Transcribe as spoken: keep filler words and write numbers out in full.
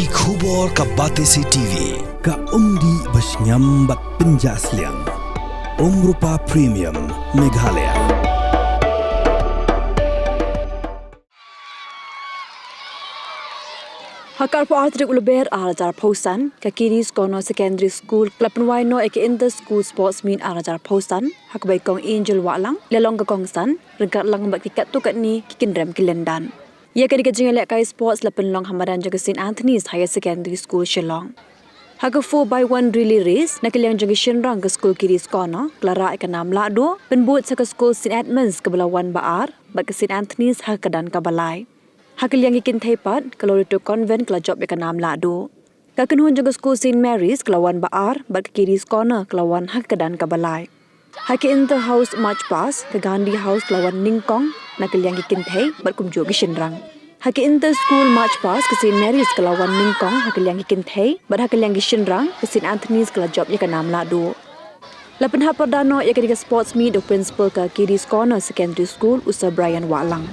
Ki khubor ka Batesi T V, ka umdih ba shngiam bad pynjah sliang. Umrupa Premium, Meghalaya. Ha ka arphew ar tarik u Lber ar hajar arphew san, ka Kiri's Corner Secondary School ka la pynwai noh ïa ka Inter School Sports Meet ar hajar arphew san, ha kaba i Kong Angel Wahlang la long ka kongsan, ryngkat lang bad ki katto katne ki kynrem ki lyndan. Ïa kane ka jingïalehkai sports la pynlong ha madan jong ka Saint Anthony's Higher Secondary School Shillong. Ha ka four by one relay race, na ka liang jong ki shynrang ka skul Kiri's Corner ka la rah ïa ka nam lahduh, pynbud sa ka skul Saint Edmund's kaba la wan ba ar, bad ka Saint Anthony's ha ka kyrdan kaba lai. Ha ka liang ki kynthei pat, ka Loreto Convent ka la jop ïa ka nam lahduh. Ka kynhun jong ka skul Saint Mary's ka la wan ba ar, bad ka Kiri's Corner ka la wan ha ka kyrdan kaba lai. Ha ka Inter House March Past, ka Gandhi House ka la wan nyngkong na ka liang ki kynthei bad kumjuh ki shynrang. Ha ka Inter School March Past, ka Saint Mary's ka la wan nyngkong ha ka liang ki kynthei bad ha ka liang ki shynrang, ka Saint Anthony's ka la jop ïa ka nam lahduh. La pynhap pyrda noh ïa kane ka sports meet da u principal ka Kiri's Corner Secondary School, u Sir Brian Wahlang.